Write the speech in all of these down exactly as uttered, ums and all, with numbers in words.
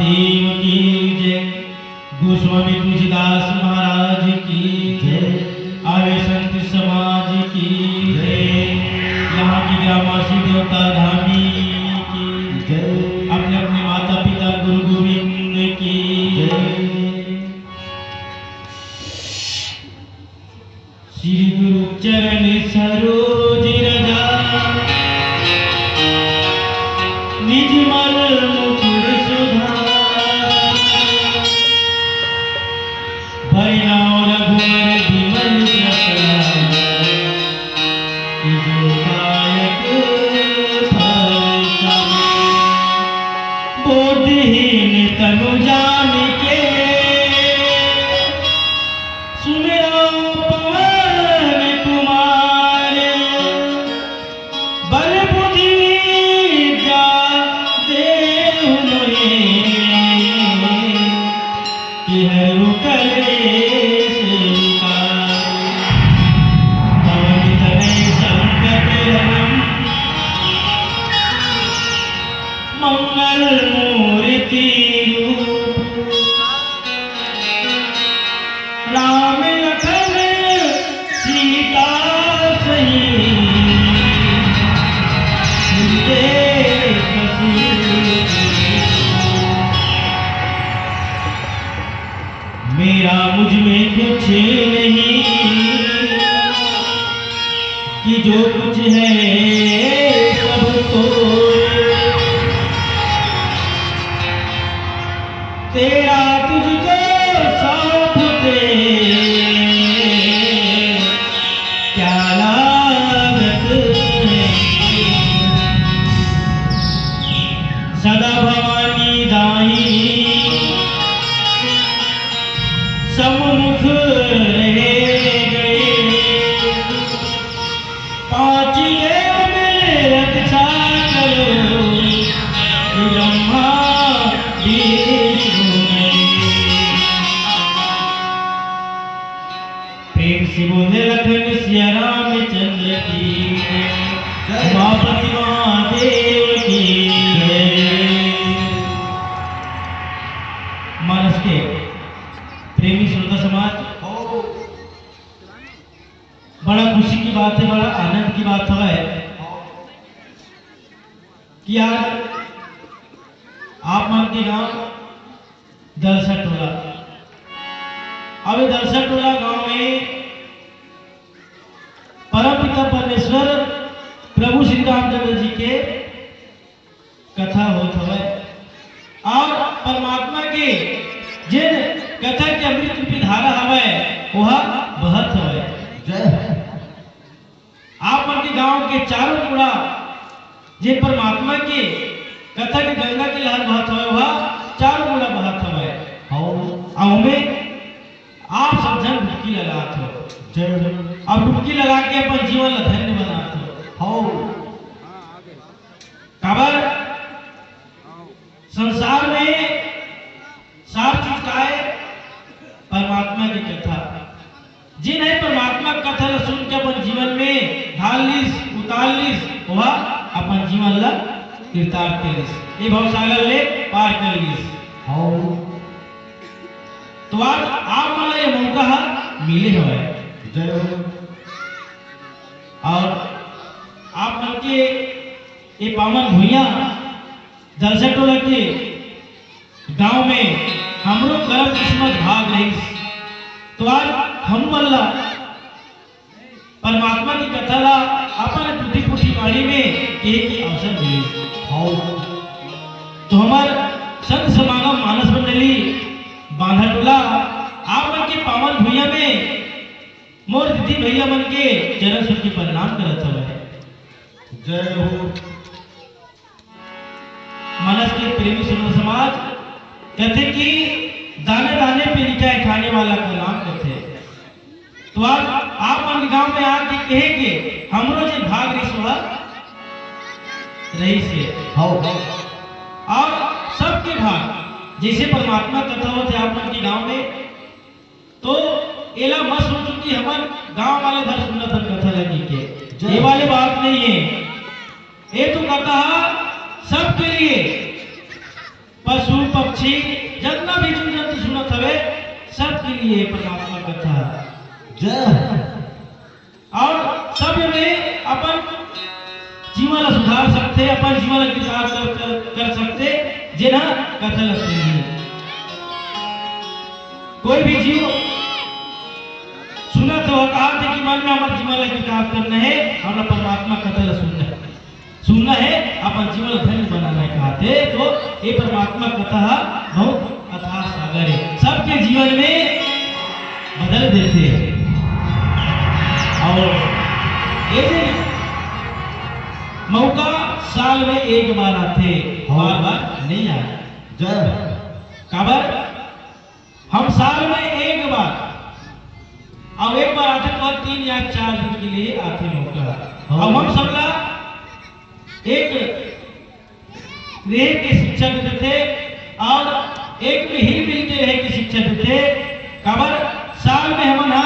देव की जय। गोस्वामी तुलसीदास महाराज की जय। आर्य संत समाज की जय। यहाँ की ग्रामवासी देवता धामी की जय। अपने अपने माता पिता गुरु गोविंद की जय। श्री गुरु चरण सरोज रजा, निज मल मुकुर सुधार। भय नाउ रघुवर बिमल जस, जो दायक फल पावे। बोधहीन तनु जानिके सुमिरौ पवन कुमार। बल बुद्धि विद्या देहु मोहे, कि हरहु कलेस विकार। पवन तनय संकट हरन, मंगल मूर्ति रूप। राम लखन सीता सहित, हृदय बसि। मेरा मुझ में कुछ नहीं, कि जो कुछ है सब तो तेरा, तुझको सौंप दे, क्या लागत है। सदा भवानी दाई सम्मुख रहे गए। पांच देव मिल रक्षा करो, ब्रह्मा विष्णु महेश। प्रेम से बोले लखन सिया रामचंद्र की जय। उमापति महादेव की जय। मानस के प्रेमी श्रोता समाज, बड़ा खुशी की बात है, बड़ा आनंद की बात हवय कि आज आप मन के गांव दलसा टोला, अब ये दलसा टोला गांव में परमपिता परमेश्वर प्रभु श्री रामचंद्र जी के कथा होत हवय। और परमात्मा के जेन कथा के अमृत रूपी धारा हवय, ओहा बहत हवय। जय हो। आप मन के गांव के चारों मुड़ा जे परमात्मा के कथा के गंगा के लहर बहत हवय, ओहा चारों मुड़ा बहत हवय। हौ। अउ ओमे आप सब झन डुबकी लगात हो। जय हो। अब डुबकी लगा के अपन जीवन ला धन्य बनात हो। हौ। काबर? संसार में सार चीज का है? परमात्मा की कथा। जिन है परमात्मा की कथा ला सुन के अपन जीवन में ढाल लिस, उतार लिस, वह अपन जीवन ला कृतार्थ कर लिस, ये भवसागर ले पार कर लिस। हौ। तो आज आप मन ला ये मौका हा मिले हवय। जय हो। और आप मन के ये पावन भुइयां दलसा टोला के गांव में हमरो करम किस्मत भाग रहिस, तो आज हम मन ला परमात्मा की कथा ला अपन टूटी फूटी वाणी में कहे के अवसर मिलिस। हौ। तो हमार संत समागम मानस मंडली बांधा टोला आप मन के पावन भुइयां में मोर दीदी भैया मन के चरण छू के प्रणाम करत हवय। जय हो। मानस के प्रेमी सुंदर समाज कहथे कि दाने दाने पे लिखा है खाने वाला का नाम कहथे। तो आज आप मन गांव में आके कहे के हमरो जे भाग रिस वह रहिस हे। हौ। और सबके भाग जैसे परमात्मा कथा होथे आप मन के गांव में, तो एला मत सोचो कि हमन गांव वाले भर सुनत हन कथा लगी के। जय। ये वाले बात नहीं है। ये तो कथा सबके लिए, पशु पक्षी ये परमात्मा कथा। जय। अउ सब में अपन जीवन ला सुधार सकथे, अपन जीवन ला विकास कर, कर, कर सकथे, जेन ह कथा ला सुनही। कोई भी जीव सुनत हो, कहा थे कि मन में हमर जीवन ला विकास करना है, हमला परमात्मा कथा ला सुनना है। सुनना है, अपन जीवन धन्य बनाना है कहा थे, तो ये परमात्मा कथा बहुत अथाह सागर है, सबके जीवन में बदल देथे। अउ ये जे मौका साल में एक बार आथे, हाँ। बार बार नहीं आए। जय। काबर? हम साल में एक बार, अउ एक बार आथे तो तीन या चार दिन के लिए आथे मौका। हाँ। अउ हम सबला एक रहे के शिक्षा देथे अउ एक में हिल मिल के रहे के शिक्षा देथे। काबर? साल में हमन हा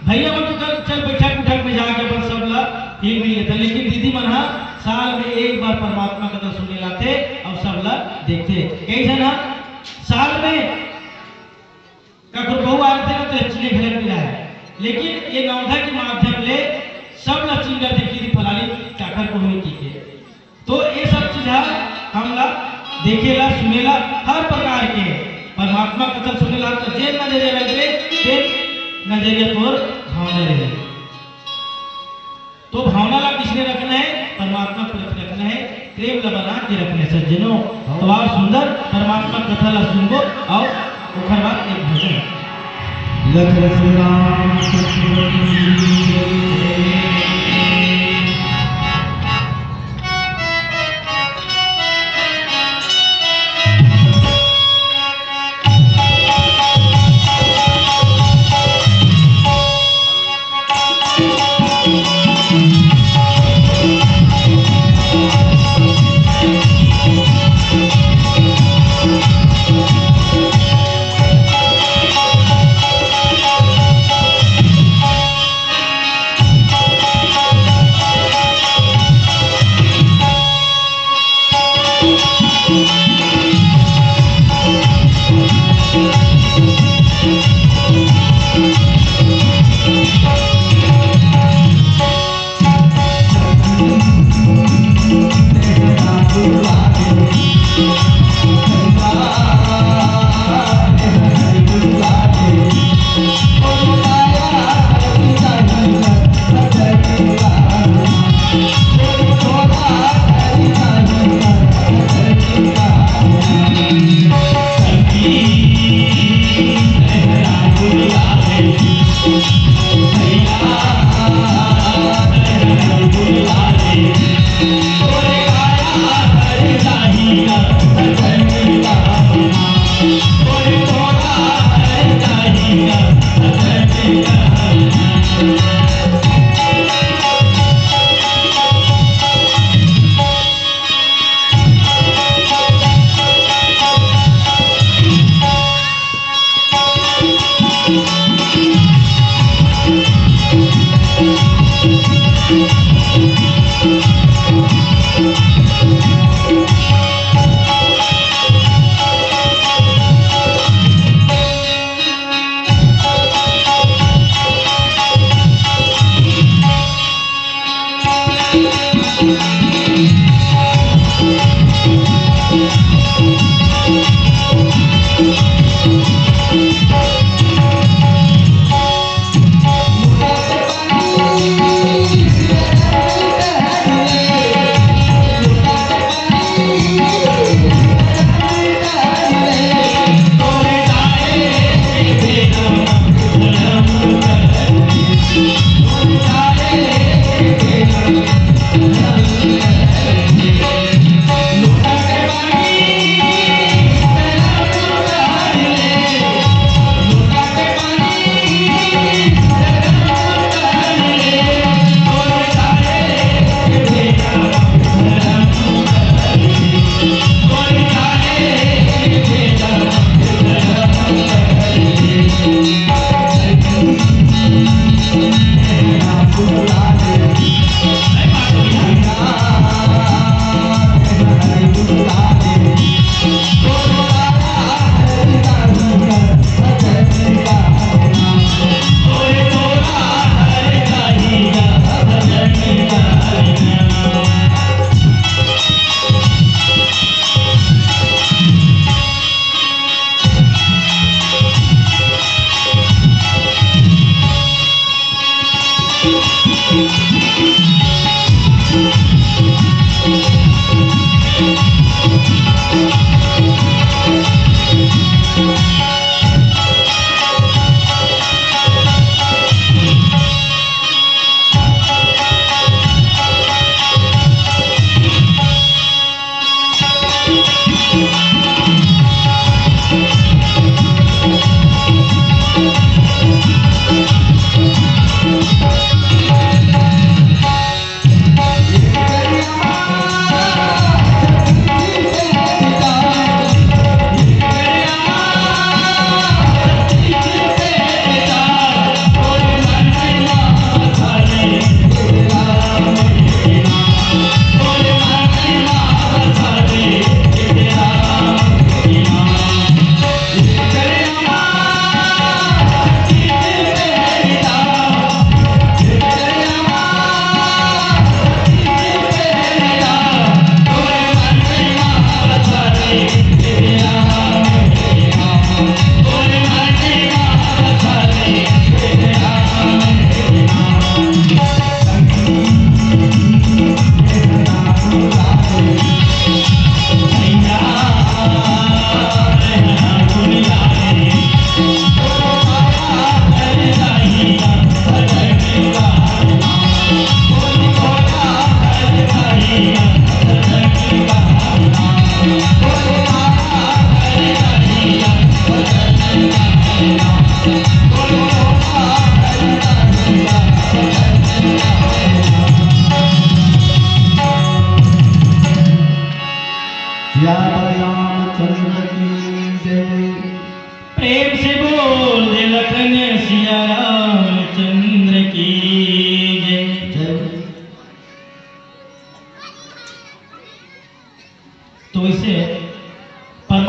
भैया मन तो चल, चल बैठक उठक में जाके अपन सब ला हिल मिल लेथे, लेकिन दीदी मन हा साल में एक बार परमात्मा कथा सुने लाथे अउ सब ला देखथे। कई झन हा साल में कखरो बहू आथे ना तो चिल्ले घलक मिला है, लेकिन ये नवधा के माध्यम ले सब ला चिल्ला देखी थी फलानी चाकर को हुई की के। तो ये सब चीज है हमला देखेला सुनेला हर प्रकार के परमात्मा कथा सुनेला तो जे नजरिया लगे ते नजरिया तोर भावना रहे। तो भावना ला किसने रखना है? परमात्मा प्रति रखना है, प्रेम ला बना के रखना है। सज्जनों, हाँ। तो आप सुंदर परमात्मा कथा ला सुनबो अउ ओकर बाद एक भजन। लखन श्री राम सतगुरु जी की जय।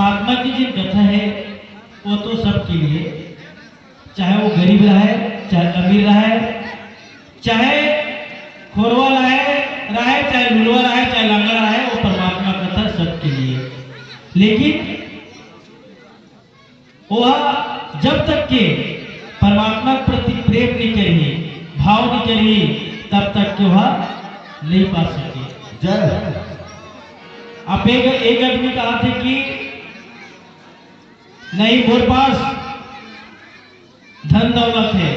परमात्मा की जो कथा है, वो तो सबके लिए, चाहे वो गरीब रहे, चाहे अमीर रहे, चाहे खोरवा रहे, रहे, चाहे लुलवा रहे, चाहे लंगड़ा रहे, वो परमात्मा कथा सबके लिए। लेकिन वह जब तक के परमात्मा के प्रति प्रेम नहीं करिए, भाव नहीं करिए, तब तक के वह नहीं पा सके। जय हो। आप एक, एक आदमी कहा थे कि नहीं, मोर पास धन दौलत है,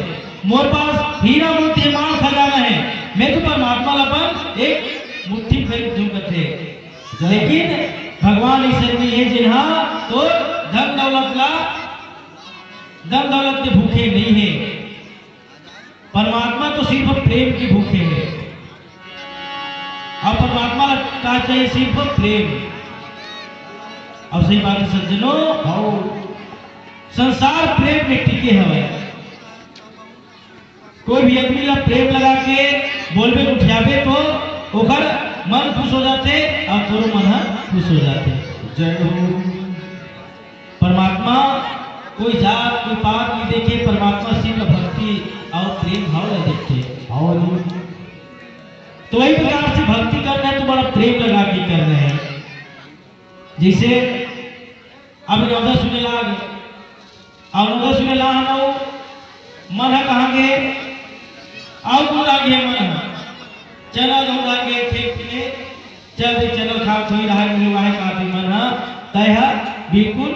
मोर पास हीरा मोती माल खजाना है, मैं तो परमात्मा ला अपन एक मुट्ठी खरीद दूं कथे। लेकिन भगवान ऐसे नहीं है जिन्हा तो धन दौलत ला, धन दौलत के भूखे नहीं है। परमात्मा तो सिर्फ प्रेम के भूखे है। अब परमात्मा ला का चाहिए? सिर्फ प्रेम। अब सही बात है सज्जनों, हाँ। संसार प्रेम में टिके हवे। कोई भी आदमी ला प्रेम लगा के बोलबे, उठियाबे तो ओकर मन खुश हो जाथे और तोरो मन ह खुश हो जाथे। जय हो। परमात्मा कोई जात, कोई पात नहीं देखे, परमात्मा सिर्फ भक्ति और प्रेम भाव ला देखथे। हाँ जी। तो वही प्रकार से भक्ति करना है तो बड़ा प्रेम लगा के करना है। जैसे अब नवदा सुने लाग, अब नवदा सुने ला हम मन ह कहाँ गे? अउ दूर आ गे मन ह। चना धोधा के खेत में चल दे, चना खा थोड़ी रहा नहीं रहा है काफी मन ह। तय ह बिल्कुल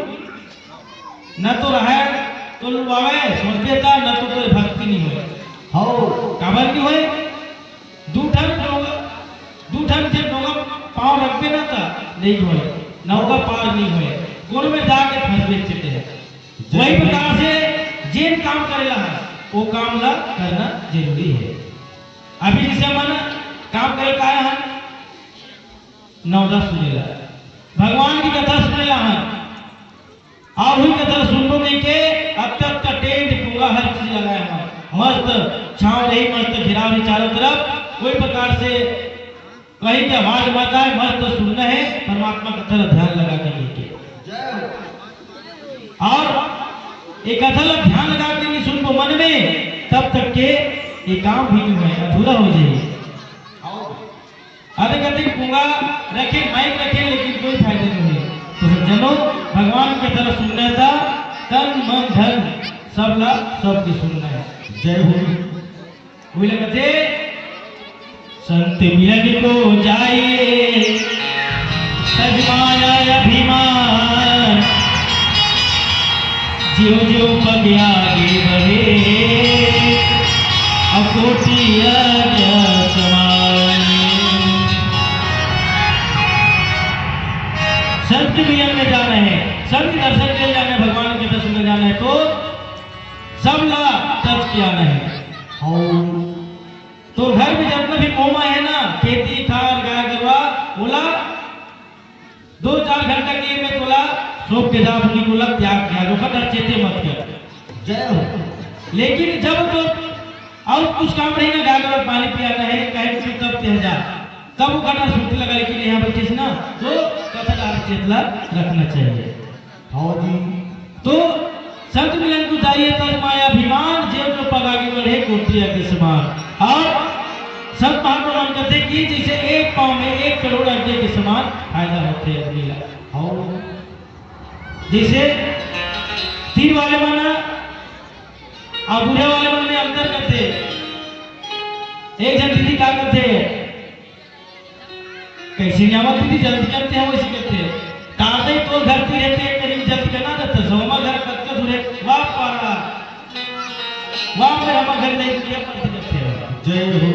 न तो रहा तो लुआवे सोचते था, न तो कोई भक्ति नहीं होए। हो। काबर नहीं होए? दू ठन डोंगा, दू ठन के डोंगा पाँव रखबे ना ता नहीं होए, नौका पार नहीं होए, कोनो में जाके फंसबे चेते है। वही प्रकार से जेन काम करेला है, वो काम ला करना जरूरी है। अभी जैसे मन काम करे का है, नवदा सुनेला, भगवान की कथा सुनेला है, अउ ही कथा सुनबो कहिके अतका अतका टेंट पूरा हर चीज लगाए हवय। मस्त छांव रही, मस्त घेराव रही चारों तरफ, कोई प्रकार से कहीं के आवाज मत आए, मस्त सुनना है, परमात्मा कथा ध्यान लगा के कहिके। अउ ये कथा ला ध्यान लगा के नहीं सुनबो मन में, तब तक के ये काम भी नहीं है, अधूरा हो जाए। अरे कति पूंगा रखे, माइक रखे, लेकिन कोई फायदा नहीं है। तो सज्जनों, भगवान के तरफ सुनना था, तन मन धन सब ला सबके सुनना है। जय हो। बोले कथे, संत मिलन को जाए तज माया अभिमान, ज्यों ज्यों पग आगे बढ़े, अकोटि यज्ञ समान। संत मिलन में जाना है, संत दर्शन के लिए जाना है, भगवान के दर्शन में जाना है, तो सब ला तज के आना है। तो घर में जितना भी कोमा है ना, खेती खार, गाय गरवा, ओला दो चार घंटा के में तोला सौंप के जा, अपनी को लग त्याग किया, जो कदर चेते मत कर। जय हो। लेकिन जब तो और कुछ काम नहीं ना, गाय गरवा पानी पियाना है, कहे कुछ तब ते जा, तब वो कदर सुनते लगा, लेकिन यहाँ पर किस ना, तो कथा का चेतला रखना चाहिए। हाँ जी। तो संत मिलन को जाइए तज माया अभिमान, जेव जो पग आगे बढ़े कोटि यज्ञ समान। और संत महात्मा मन कहते कि जैसे एक पाँव में एक करोड़ यज्ञ के समान फायदा होते आदमी ला। हाँ। जैसे तीर वाले मन और बुढ़े वाले मन में अंतर करते। एक जन दीदी का करते, कैसे नहीं आवत दीदी, जल्दी करते हैं, वैसे करते हैं। कादे तो घर की रहते हैं, करीब जल्दी करना रहता है, सोमा घर कब का दूर है, वाह पारा, वाह मेरा मगर नहीं किया, पढ़ते करते हैं। जय हो।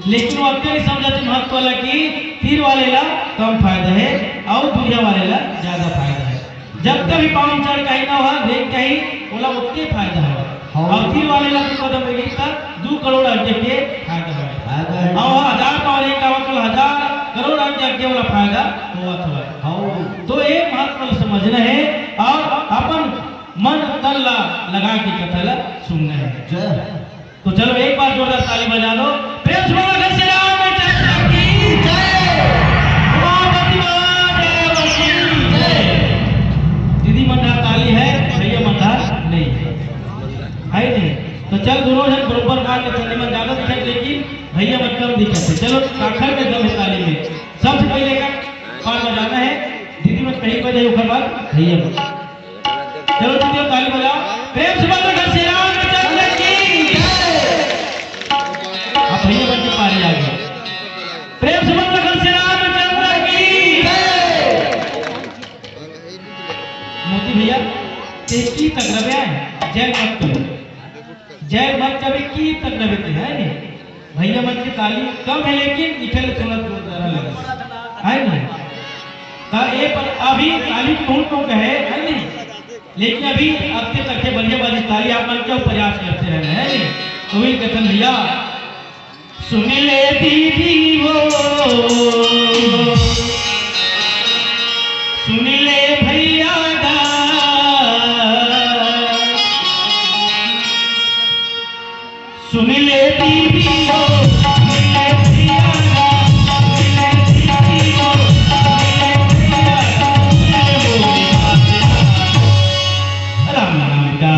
लेकिन वो अक्का नहीं समझाते महत्व वाला कि तीर वाले ला कम फायदा है और दुनिया वाले ला ज्यादा फायदा है। जब तक भी पावन चढ़ कहीं ना हुआ, देख कहीं, ओला उतने फायदा है। हाँ। और तीर वाले ला भी कदम लगी, तब दो करोड़ अर्जन के फायदा है। फायदा है। और हजार पावन एक आवत, तो हजार करोड़ अर्जन के वाला फायदा होवत हुआ। हाँ। तो ये महत्व समझना है और अपन मन तन ला लगा के कथा ला सुनना है। जय। तो चलो एक बार जोरदार ताली बजा दो, प्रेम से बोलो, घसीराम में चर्चा की जय, उमापति महादेव की जय। चल, दोनों झन बरोबर गा के चले, मन ज्यादा दिखत, लेकिन भैया मन कम दिखत हे। चलो, काखर में दम हे ताली में। सबसे पहले का पार बजाना है, दीदी मन पहले बजाई, ओकर बाद भैया मन। चलो दीदी, ताली बजाओ, प्रेम से बोलो, घर श्री रामचंद्र की जय। अब भैया मन के पारी आ गई। प्रेम से बोलो, घर श्री रामचंद्र की जय। मोती भैया, ते की तक रवे आए, जय मत करो। जय मत कभी की तक न बेटे, है नी? भैया मन के ताली कम है, लेकिन इठल सुनत जोरदार लगे, है नी? ता ए पर अभी ताली बहुत कम है, है नी? लेकिन अभी अब तक के बढ़िया वाली ताली आप मन के प्रयास करते रहना, है नी? तो वही कथन भैया, सुन ले दीदी वो, सुन ले भैया दा, सुन ले दीदी वो, सुन ले भैया दा, सुन ले दीदी वो, सुन ले भैया दा, सुन ले वो। राम नाम का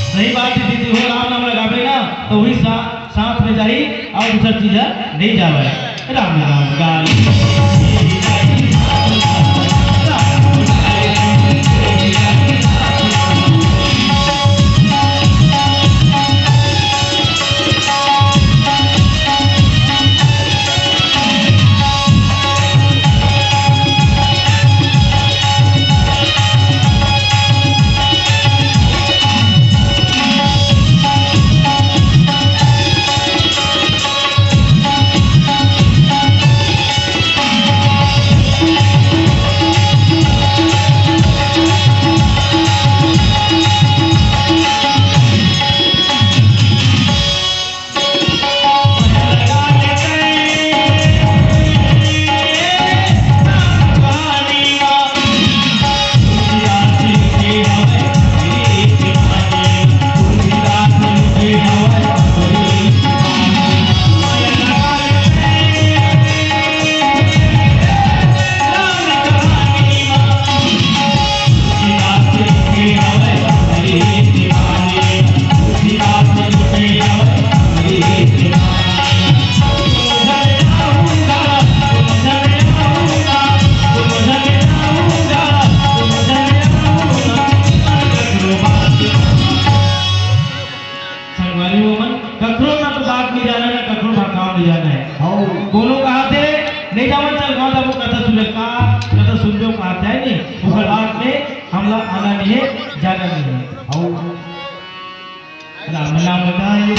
सही बात है दीदी, हो राम नाम लगावे ना तो वही सा-, साथ में जाही और दूसर चीज नहीं जावे। राम नाम का संगवारी हो मन, कखरो ना तो बात नहीं जाना, ना कखरो भड़काव नहीं जाना है। हाँ। कोनो कहा थे, नहीं जावन चल, गाँव जाबो, कथा सुन ले, का, कथा सुन लो, कहा थे, नहीं, ओकर बात में हमला आना नहीं है, जाना नहीं है। हाँ। राम नाम गाए।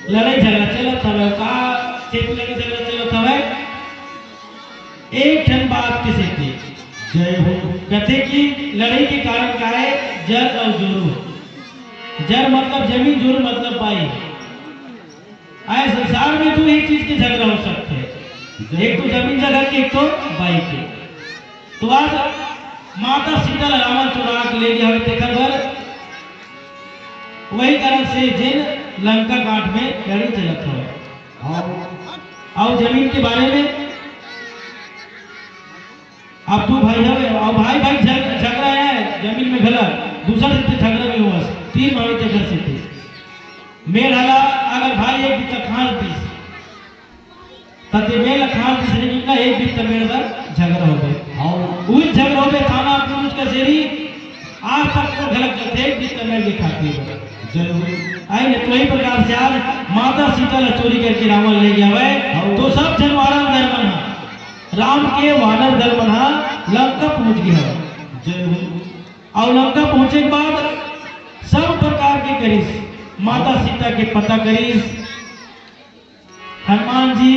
लड़ाई झगड़ा चलत हवय, का सेती लड़ाई झगड़ा चलत हवय? एक ठन बात के सेती। जय हो। कथे कि लड़ाई के कारण का है? जर अउ जोरू। जर मतलब जमीन, जोरू मतलब बाई। आए संसार में दू ही चीज के झगड़ा हो सकथे, एक तो जमीन जगह के, एक तो बाई के। तो आज माता सीता ला रावण चुरा के ले गया हवे, तेकर बर वही कारण से जेन लंका कांड में लड़ाई चलत हवे। हाँ। अउ जमीन के बारे में, अब दू भाई हवे, अउ भाई भाई झग-, झगड़ा है जमीन में घला, दूसर से झगड़ा भी होवस, तीन भाई के घर से थे। मेड़ हला अगर भाई एक बित्ता खास दिस, त ते मेड़ ला खास दिस रे, कितना एक बित्ता मेड़ बर झगड़ा होवे। हाँ। उही झगड़ा होवे, थाना पुलिस कचेरी, आज तक तो घलक जथे एक बित्ता मेड़ के खातिर। जरूर। आई ने, तो वही प्रकार से आज माता सीता ला चोरी करके रावण ले गया हवे, हाँ। तो सब झन वानर दल मन हा, राम के वानर दल मन हा लंका पहुंच गया हवे। जरूर। अउ लंका पहुंचे के बाद सब प्रकार के करिस, माता सीता के पता करिस, हनुमान जी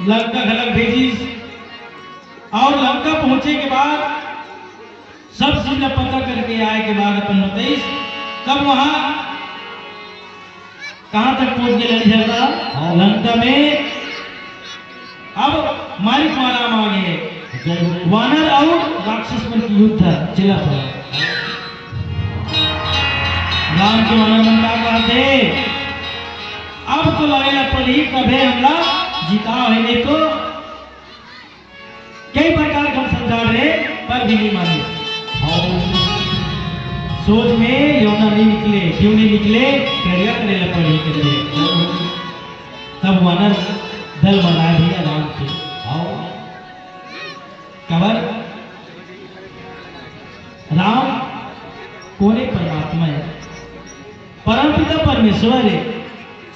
लंका घलक भेजिस, अउ लंका पहुंचे के बाद सब चीज ला पता करके आए के बाद अपन बताइस, तब वहां कहाँ तक पहुंच गए लड़ी झगड़ा? हाँ। लंका में अब मारिक माराम आ गए। जय हो। वानर अउ राक्षस मन के युद्ध चलत हे। राम के वानर मन का कहत हे, अब तो लड़े ला पड़ही, तभे हमला जिताव हे, नहीं तो कई प्रकार के हम समझा रहे, पर भी नहीं माने। हाँ। सोच में योना नहीं निकले, क्यों नहीं निकले? करिया करे ला पड़ही करके। तब वानर दल बनाए भैया राम के। हाँ। काबर? राम कोने परमात्मा है, परमपिता परमेश्वर है,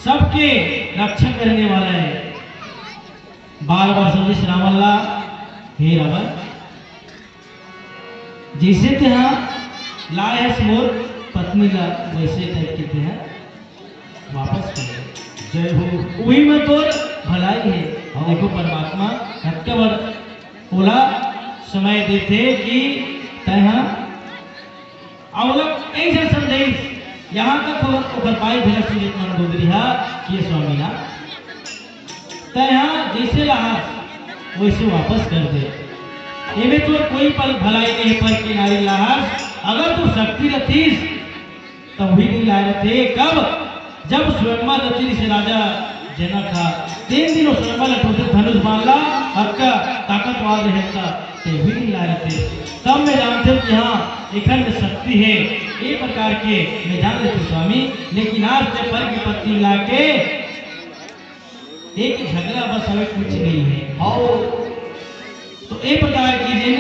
सबके रक्षा करने वाला है। बार बार संदेश रावण ला, हे रावण, जैसे तेहा लाए हस मोर पत्नी ला, वैसे टाइप के तेहा वापस कर। जय हो। उही में तोर भलाई है। हाँ। देखो, परमात्मा हत्या बर ओला समय देथे कि तेहा अउ ओला कइसे समझाइस, यहाँ तक ओकर, ओकर बाई भेजा सुनित मंदोदरी हा कि स्वामीनाथ, तैं हा जइसे लाहस, वइसे वापस कर दे। एमे तोर कोई पल भलाई नहीं, पर के नारी लाहस, अगर तू शक्ति रथिस, तब भी नहीं लाए रथे। कब? जब स्वयंवर रचि से राजा जनक हा, तेन दिन वो स्वयंवर रचि से धनुष बाण ला, अतका ताकतवर रहे था, ते भी नहीं लाए रथे। तब मैं जानते हूँ कि हाँ, एखन में शक्ति है, ये प्रकार के मैं जान लेते स्वामी, लेकिन आज ते पर की पत्नी लाके एक झगड़ा बस हमें कुछ नहीं है। हाँ। तो ये प्रकार की जिन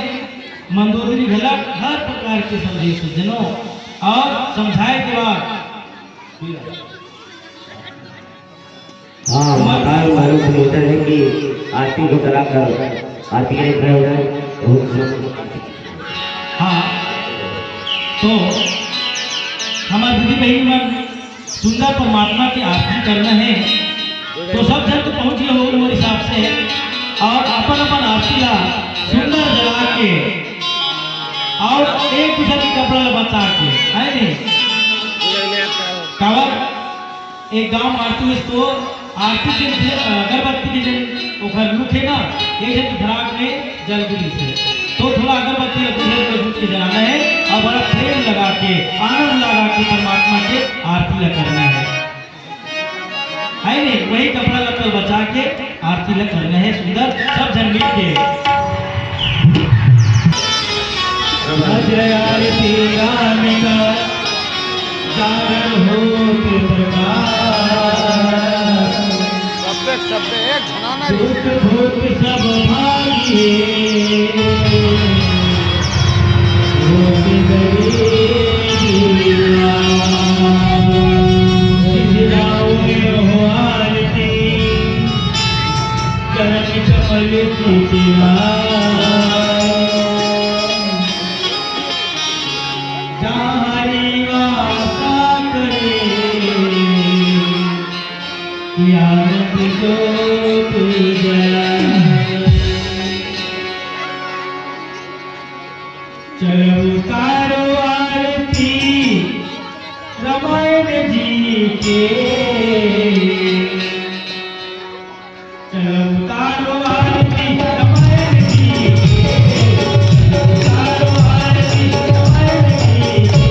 मंदोदरी घलक हर प्रकार के संदेश देनो और समझाए के बाद हाँ, महाकाल मालूम सुलोचन है कि आरती को चलाकर आरती के लिए खड़े हो जाए। बहुत सुंदर। हाँ, तो हमारे दीदी बहन मन सुंदर परमात्मा की आरती करना है, तो सब जन तो पहुंच गए होंगे मेरे हिसाब से, और अपन अपन आरती ला सुंदर जला के और एक दूसरे के कपड़ा ला बचा के, है नहीं? काबर एक गांव आरती होइस तो आरती के जे, अ, अगरबत्ती के जे ओकर लुक है ना, ये जे धराक में जल गिरी से। तो थोड़ा अगरबत्ती ला दूसरे को झुक के जलाना है और बड़ा प्रेम लगा के, आनंद लगा के परमात्मा के आरती ला करना है। है नहीं? वही कपड़ा लत्ता बचा के आरती ला करना है सुंदर, सब जन मिल के। जय आरती राम का जागरण होत प्रकाश। शब्दे शब्दे एक झनाना रे। दुख भोग सब भागिए, भोग गरीबिया। सिजदाऊ में हो आरती, चरण कमल की पीड़ा। जहाँ हरि वासा करे, आरती जोत जला। चल उतारो आरती रामायण जी के। चल उतारो आरती रामायण जी के। चल उतारो आरती रामायण जी के।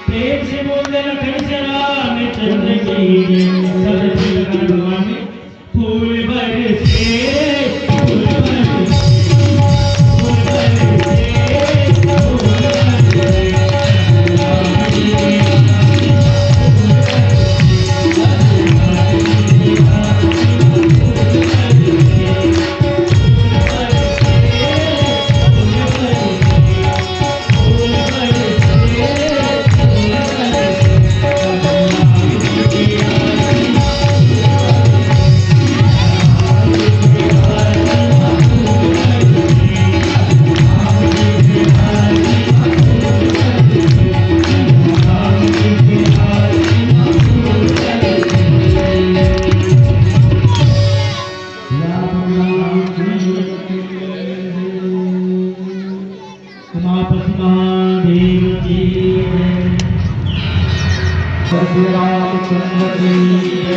प्रेम से बोल दे लखन श्याम चंद्र की जय। सब भगवान फूल बरसे, फूल बरसे, फूल बरसे, फूल बरसे। उमापति महादेव की जय। सद्गुरु रामचंद्र की जय।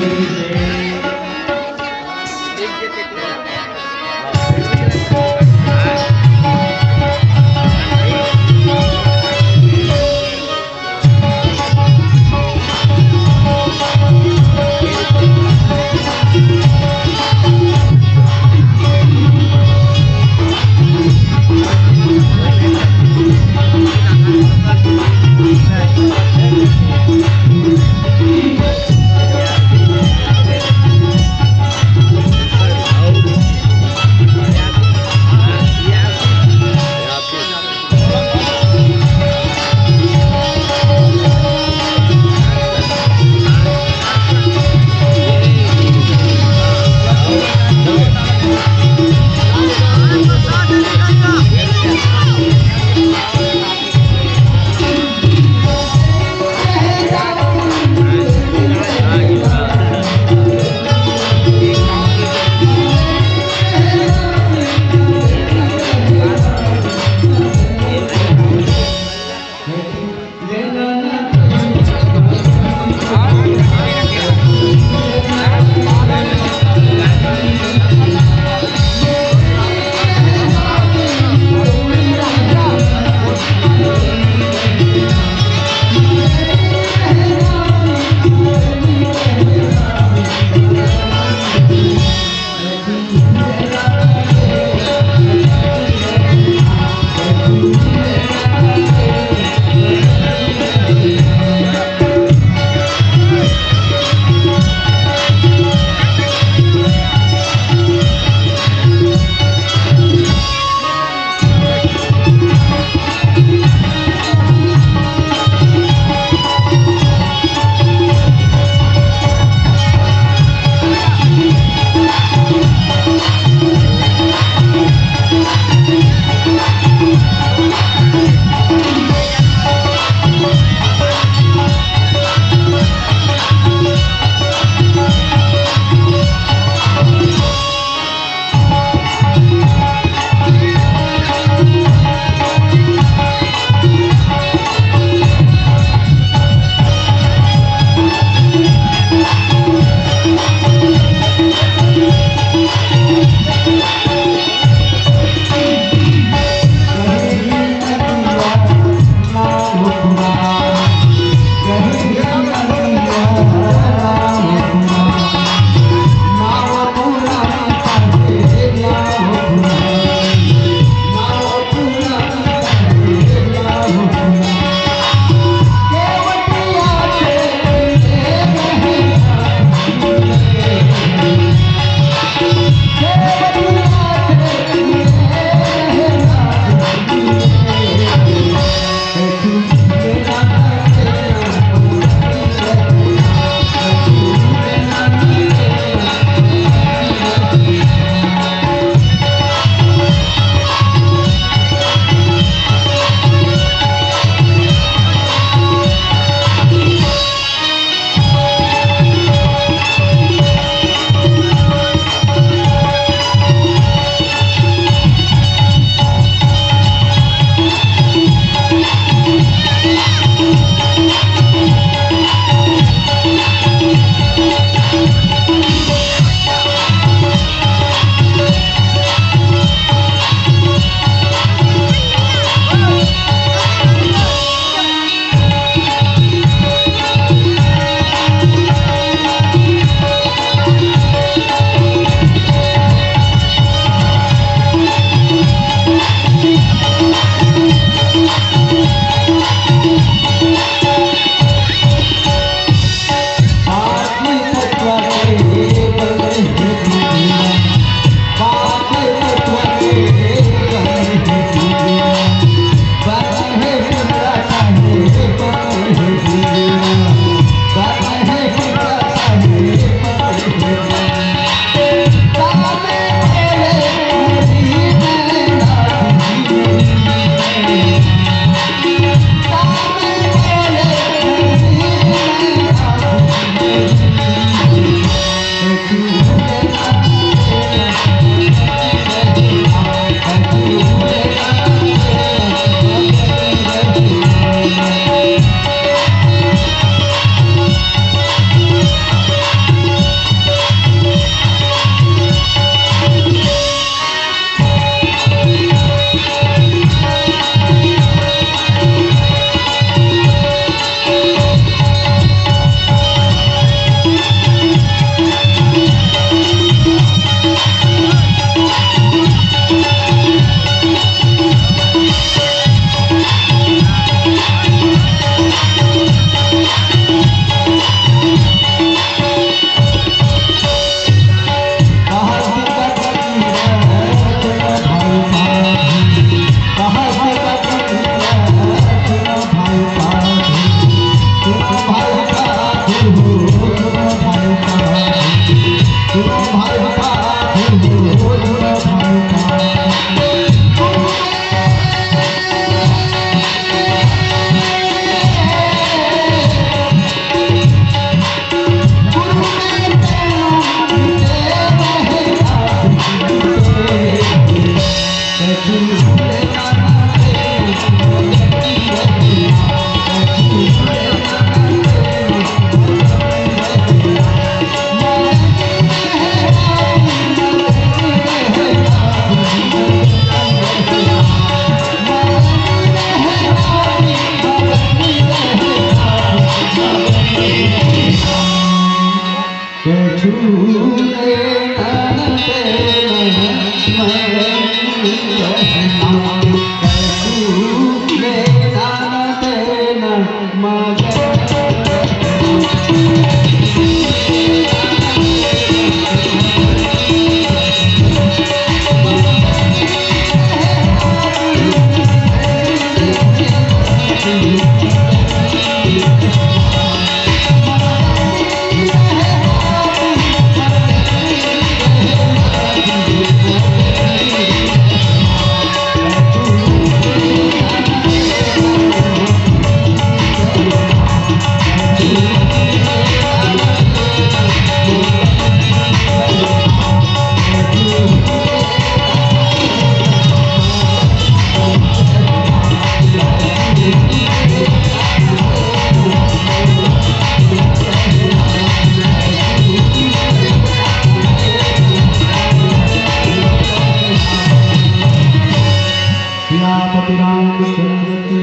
सियापति रामचंद्र की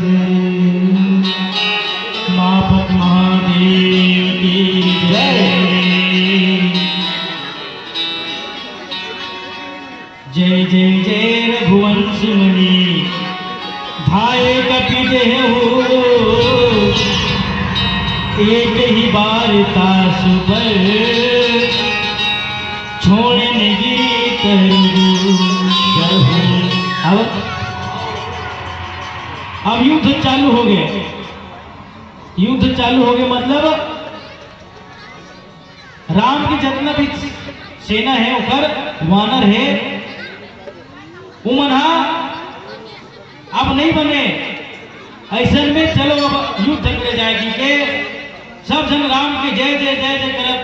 जय। मापत महादेव की जय। जय जय जय रघुवंश मुनि भाए कपि देहु, एक ही बार तासु पर छोड़ि न गिरि तरु। अब, अब युद्ध चालू हो गया, युद्ध चालू हो गया, मतलब राम के जितना भी सेना है, ओकर वानर है, उमन हा अब नहीं बने। ऐसन में चलो अब युद्ध करे जाए जी के। सब झन राम के जय जय जय जय करत,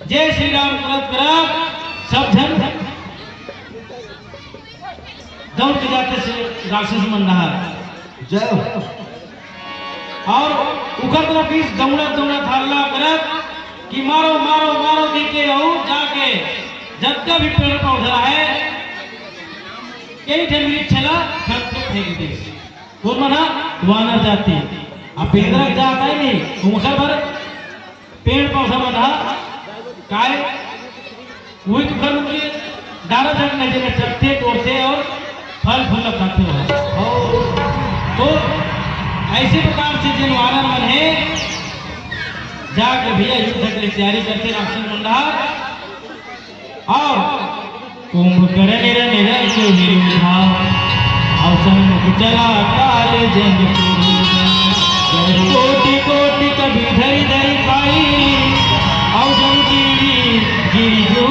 जय श्री राम करत करत सब झन दौड़ के जाते से राक्षस मन रहा। जय हो। और उखर तरफ भी दौड़त दौड़त हल्ला करत कि मारो मारो मारो कह के अउ जाके जतका भी पेड़ पौधा है कई ठन वृक्ष ला खत के फेंक दे। वो मना वानर जाति। अब बेंदरा जाता ही नहीं, उनका बर पेड़ पौधा मन ह काय वही तो घर उनके डारा झट नहीं देने चढ़ते तोड़ते और फल फूल खाते हो। तो ऐसे प्रकार से जिन वानर मन है जाके भैया युद्ध के लिए तैयारी करते राक्षस मंडा और कुंभकर्ण रन रंग विरूढ़ा, और सम्मुख चला काल जंग क्रोधा। कोटि कोटि कभी धरि धरि खाई, और जम गिरि गिरि जो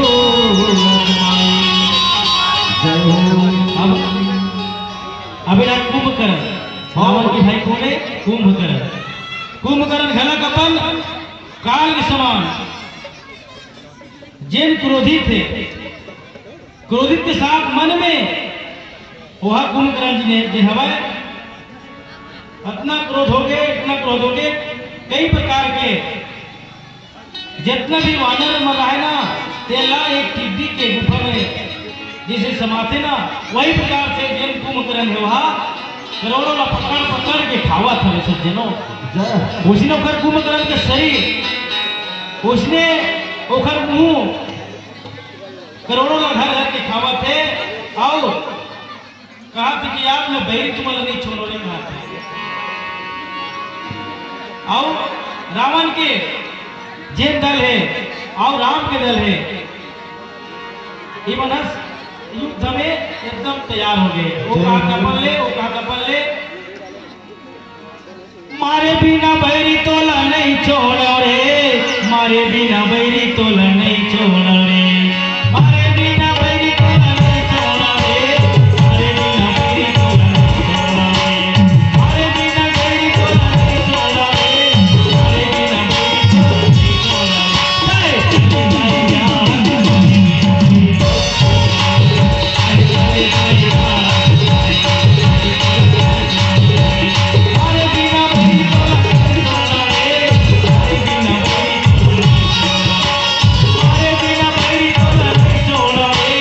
माई। जय हो। अब, अब एला कुंभकर्ण, रावण के भाई कोन हे? कुंभकर्ण। कुंभकर्ण घलक अपन काल के समान जेन क्रोधित हे, क्रोधित के साथ मन में ओहा कुंभकर्ण जी ने जे हवय, अतना क्रोध हो गए, इतना क्रोध हो गए, कई प्रकार के जितना भी वानर मन रहे ना, तेला एक टिड्डी के गुफा में जैसे समाते ना, वही प्रकार से जेन कुंभकर्ण हे वहा करोड़ों ला पकड़ पकड़ के खावत हवे सज्जनों। जय। उसी ने ओकर कुंभकर्ण के शरीर, उसने ओकर मुंह करोड़ों ला घर घर के खावत हे, अउ कहा कि आप न बैरी तुमन ला नहीं छोड़ो रे कहा थे। अउ रावण के जेन दल हे, अउ राम के दल हे, ये मनस युद्ध में एकदम तैयार हो गए। वो कहा कपल ले, वो कहा कपल ले, मारे बिना बैरी तोला नहीं छोड़ो रे। बिना बैरी तोला नहीं छोड़ा रे। अरे बिना बैरी तोला नहीं छोड़ा रे। अरे बिना बैरी तोला नहीं छोड़ा रे। अरे बिना बैरी तोला नहीं छोड़ा रे। अरे बिना बैरी तोला नहीं छोड़ा रे।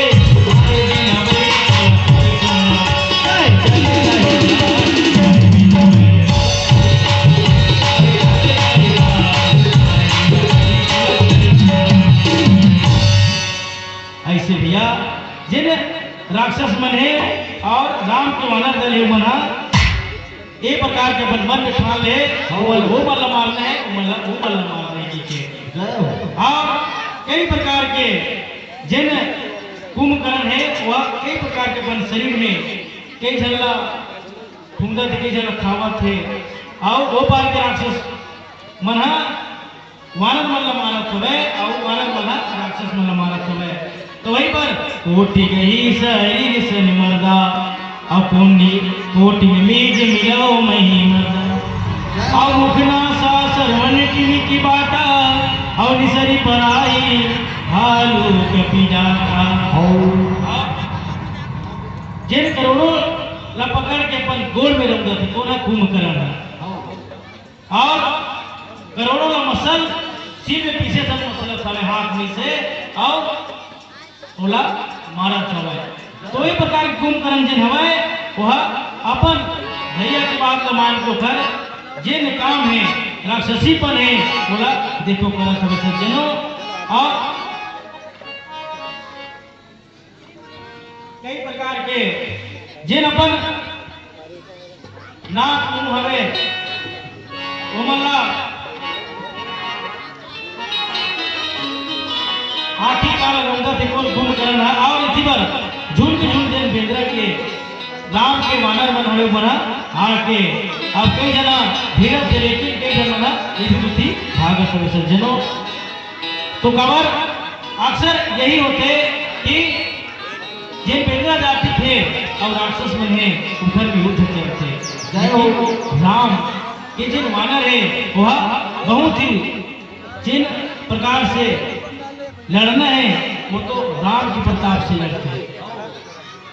ऐसे भैया, जिन राक्षस मन हे और राम के वानर दल हे, मन हा ए प्रकार के अपन मन में ठान ले, वो, वो मन ला मारना है, वो मन ला, वो मन ला मारना है, ठीक है। जय हो। और कई प्रकार के जिन कुंभकर्ण है, वह कई प्रकार के अपन शरीर में कई झन ला ठुंदत हे, कई झन ला खावत हे, और वो पार के राक्षस मन हा वानर मन ला मारत हवय, अउ वानर मन हा राक्षस मन ला मारत हवय। तो वही पर कोटि गही शरीर सनि मरदा, अउ कोटि, कोटि में मेज मिलो मही मरदा। अउ मुख नासा सरवन किन्हीं की बाटा, अउ निसरी पराई भालू कपि जाता। जिन करोड़ों ला पकड़ के अपन गोड़ में रंगत हे, कोना कुंभकर्ण हे। और करोड़ों ला मसल, सिर में पीछे सब मसल साले हाथ में से, और ओला मारत हवय। तो ये प्रकार के कुंभकर्ण जिन हवय, वह अपन भैया के बात ला मान के ओकर जेन काम है, राक्षसीपन है, ओला देखो करत हवय सज्जनों। और कई प्रकार के जेन अपन नाक मुंह हवे, ओमन ला आखिरकार रंगत हे कोन कुंभकर्ण हे। और इसी बार झुंड झुंड जेन बेंदरा के राम के वानर मन हवे, ओमन आके अब कई जना भीड़त हे, लेकिन कई जना इधर उधर भागत हवे सज्जनों। तो काबर अक्सर यही होथे कि जेन बेंदरा जाति हे अउ राक्षस मन हे, उधर भी युद्ध चलथे। जय हो। लेकिन राम के जेन वानर हे, वह बहुत ही जिन प्रकार से लड़ना है, वो तो राम के प्रताप से लड़थे,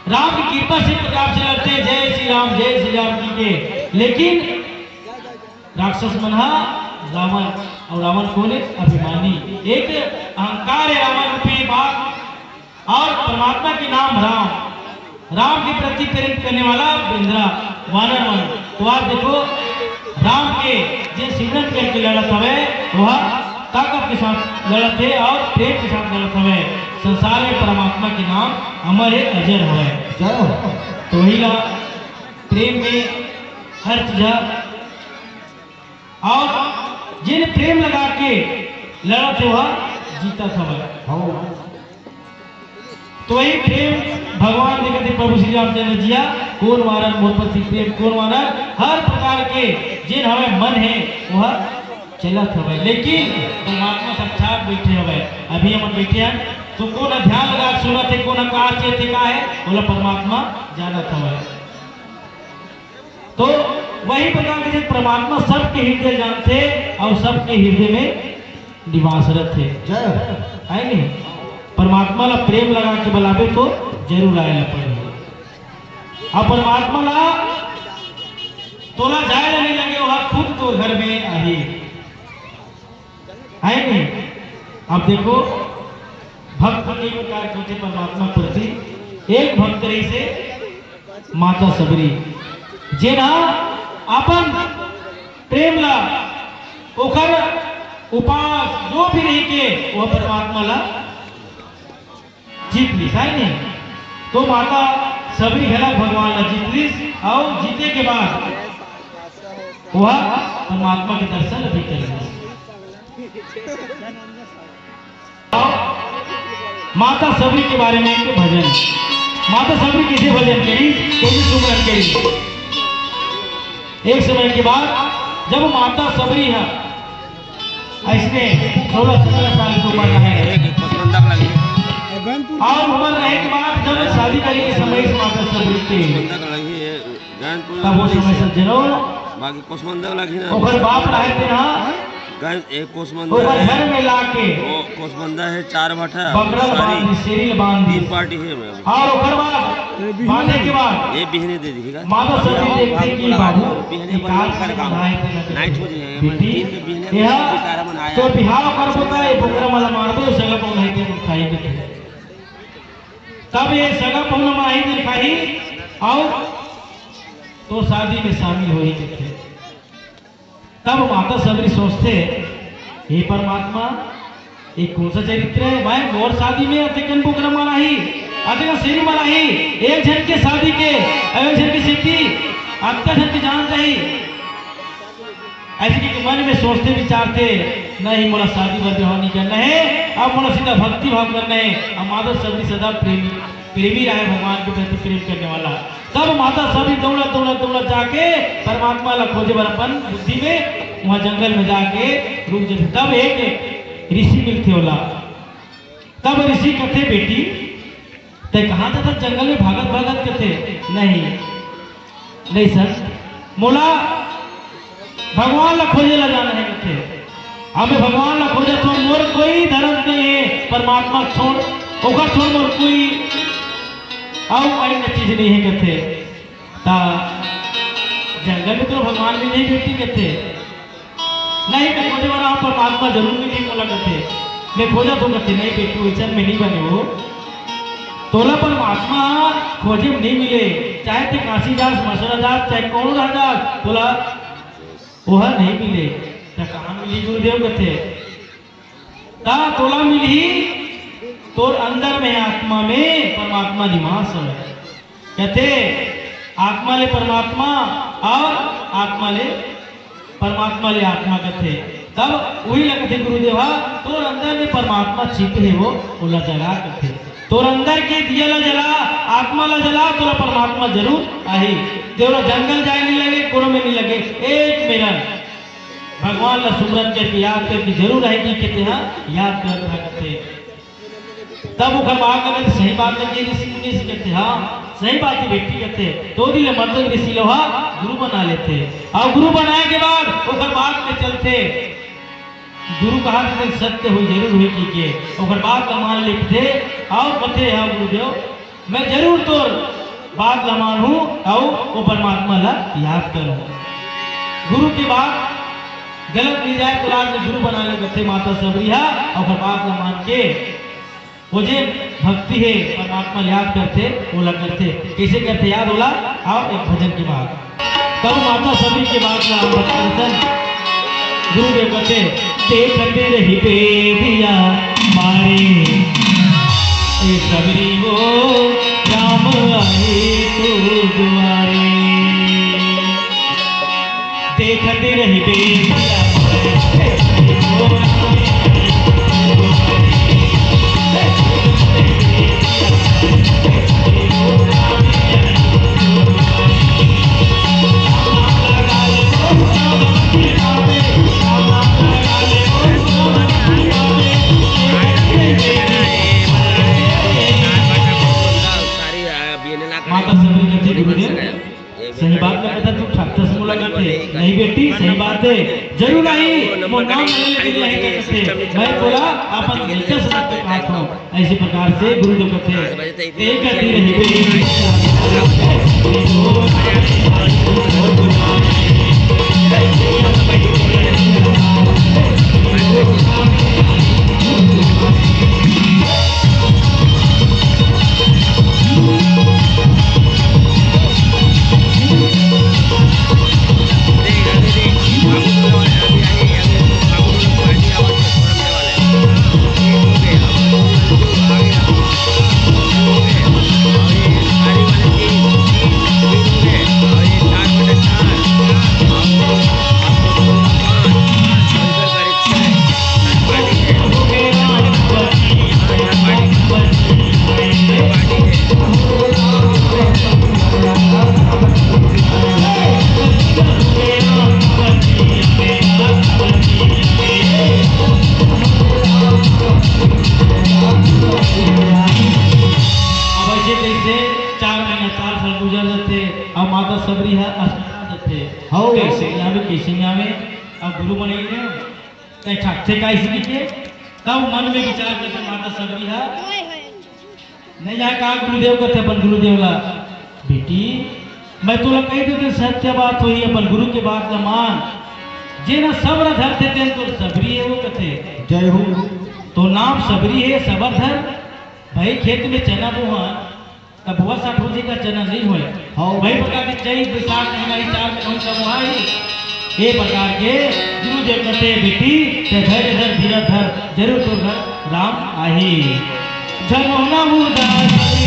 राम की कृपा से प्रताप से लड़थे। जय श्री राम, जय श्री राम की के। लेकिन राक्षस मन हा रावण, अउ रावण कोन हे? अभिमानी, एक अहंकार है रावण रूपी बाघ। और परमात्मा के नाम राम, राम के प्रति प्रेम करने वाला बेंदरा, वानर मन। तो आप देखो, राम के जे सिमरन करके लड़त हवे, वह ताकत के साथ लड़त हे और प्रेम के साथ लड़त हवे। संसार में परमात्मा के नाम अमर है, अजर हवे। जय हो। तो वही ला प्रेम में हर चीज और जिन प्रेम लगा के लड़त हे, वह जीतत हवय। हाँ। तो वही प्रेम भगवान देखत हे, प्रभु श्री रामचंद्र जी हा, कोन वानर मोर प्रति प्रेम, कोन वानर हर प्रकार के जेन हवय मन हे, वह चलत हवय। लेकिन परमात्मा साक्षात बैठे हवय। अभी हमन बैठे हन, तो कोन ध्यान लगा के सुनत हे, कोन का चेत हे, का हे, ओला परमात्मा जानत हवय। तो वही प्रकार के जे परमात्मा सबके हृदय जानथे और सबके हृदय में निवास रथे। जय हो। है नहीं? परमात्मा ला प्रेम लगा के बुलाबे तो जरूर आए ला पड़ही। अब परमात्मा ला तोला जाए ला नहीं लगे, वह खुद तो घर में आही। है नहीं? अब देखो, भक्त कई प्रकार के होथे परमात्मा प्रति। एक भक्त रहिसे माता सबरी, जेन हा अपन प्रेम ला, ओकर उपास जो भी रहिके, वह परमात्मा ला जीत लिस, है नहीं? तो माता सबरी घला भगवान ला जीत लिस, और जीते के बाद वह परमात्मा के दर्शन भी कर लिस। माता सबरी के बारे में एक भजन। माता सबरी कैसे भजन करी, कैसे सुमरन करी। एक समय के बाद जब माता सबरी हा अइसने सोलह सत्रह साल के उमर रहे। एक पसमंदा के लगी। और उमर रहे के बाद जब शादी करे के समय से माता सबरी के, पसमंदा के लगी है, ज्ञानपुर तब वो लगी समय से। सज्जनों, बाकी पसमंदा के लगी ना। ओकर बाप रहे थे ना, गैस एक पसमंदा ओकर है। घर में लाके वो पसमंदा है, चार भट्ठा, बकरा सारी बांध दी, शेरी बांध दी। तीन पार्टी है। और ओकर बाद, बांधे के बाद ये बिहने दे दीजिएगा। माता सती देखते कि बाबू, बिहने ये पर काल कर काम। नाइट हो जाएगा, बेटी, दिन में बिहने यह बेचारा मन आया। तो बिहाव कर बोता है, बोकरा मला मार दो, सगा पहुना ही दिन खाई के। तब ये सगा पहुना माही दिन खाई, और तो शादी में शामिल हो ही देखे। तब माता सबरी सोचथे, "हे परमात्मा, ये कौन सा चरित्र है? भाई, मोर शादी में अतेकन बोकरा मराही, अतेकन शेरी मराही, एक झन के शादी के, एक झन के सेती, अतका झन के जान जाही।" अइसे के मन में सोचथे विचारथे, "नहीं, मोला शादी बर बिहाव नहीं करना है, अब मोला सीधा भक्ति भाव करना है।" अब माता सबरी सदा प्रेमी, प्रेमी रहे, भगवान के प्रति प्रेम करने वाला। तब माता सबरी दौड़त, दौड़त, दौड़त जाके परमात्मा ला खोजे बर अपन बुद्धि में वहाँ जंगल में जाके रुक जाथे। तब एक ऋषि मिलथे ओला। तब ऋषि कथे, "बेटी, तैं कहाँ जाथस जंगल में भागत, भागत?" कथे, "नहीं, नहीं संत, मोला भगवान ला खोजे ला जाना है," कथे। "अब मैं भगवान ला खोजत हूँ, मोर कोई धर्म नहीं है, परमात्मा छोड़, ओकर छोड़ मोर कोई अउ अन्य चीज नहीं है," कथे। "ता जंगल में तो भगवान भी नहीं भेटी," कथे। "नहीं, मैं खोजे वाला हूँ, परमात्मा जरूर मिली मोला," कथे। "मैं खोजत हूँ," कथे। "नहीं बेटू, वैसन में नहीं बने हो, तोला परमात्मा खोजे में नहीं मिले, चाहे तैं काशी जास, मथुरा जास, चाहे कौन रह जास, तोला ओहा नहीं मिले।" "त कहाँ मिली गुरुदेव?" कथे। "त तोला मिलही तोर अंदर में, आत्मा में परमात्मा निवास हवय।" कथे, "आत्मा ले परमात्मा और आत्मा ले परमात्मा ले आत्मा," कथे। तब उही ला कथे गुरुदेव ह, "तोर अंदर में परमात्मा चित्त हे वो, ओला जगा," कथे। "तोर अंदर के दिया ला जला, आत्मा ला जला, तोला परमात्मा जरूर आही।" देवरा जंगल जाए नहीं लगे, कोनो में नहीं लगे, एक मेरा भगवान ला सुमरन करके, याद करके जरूर आही कि तेहा याद करत हा कथे। तब ओकर बात लगे, "सही बात लगे ऋषि मुनि से," कथे, "हाँ, सही बात है बेटी," कथे। तो दिल मतलब ऋषि लोहा गुरु बना लेथे। और गुरु बनाए के बाद ओकर बात में चलथे। गुरु कहा थे, "सत्य हुई, जरूर हुई," की के ओकर बात ला मान लेथे। और कथे, "हाँ गुरुदेव, मैं जरूर तोर बात ला मानहूँ अउ वो परमात्मा ला याद करूँ।" गुरु के बात गलत मिल जाए तो लास्ट में गुरु बना ले कथे माता सबरी हा, अउ ओकर बात ला मान के वो जे भक्ति हे परमात्मा ला याद करथे, ओला करथे। कैसे करथे याद ओला? आओ एक भजन के बाद। तब माता सबरी के बात ला हम बता देथन। गुरुदेव कथे, "देखत रहिबे दिया मारे, ए सबरी वो राम आही तो दुआरे।" देखत रहिबे दिया मारे, माता सबरी कथे गुरुदेव, सही बात में कथा तू ठाकतस मोला कथे। नहीं बेटी, सही बात है, जरूर आई, मोर नाम ले लेके नहीं आई कथे। मैं बोला अपन दिलचस्प बात कहत हूँ। ऐसे प्रकार से गुरुदेव कथे, एक गति रही। अउ कैसे नइ आवे, कैसे नइ आवे? अब गुरु मन अइहैं, तैं ठाकथे का इसी के? तब मन में विचार करथे माता सबरी हा, नइ जाय का गुरुदेव कथे अपन गुरुदेव ला, "बेटी, मैं तोला कहि देथंव, सत्य बात होही, अपन गुरु के बात ला मान। जेन ह सबर धरथे, तेन तो सबरी हे," वो कथे। जय हो। "तो नाम सबरी हे, सबर धर।" भाई, खेत में चना बोहन, तब बोआ साठ बजे का चना नइ होय। हाँ। वही प्रकार के चैत बैसाख महीना ही चार में कौन सा बोआ है? ए प्रकार के गुरुदेव कथे, "बेटी, तैं धैर्य धर, धीरज धर, जरूर तोर घर राम आही।" झन होना उदास।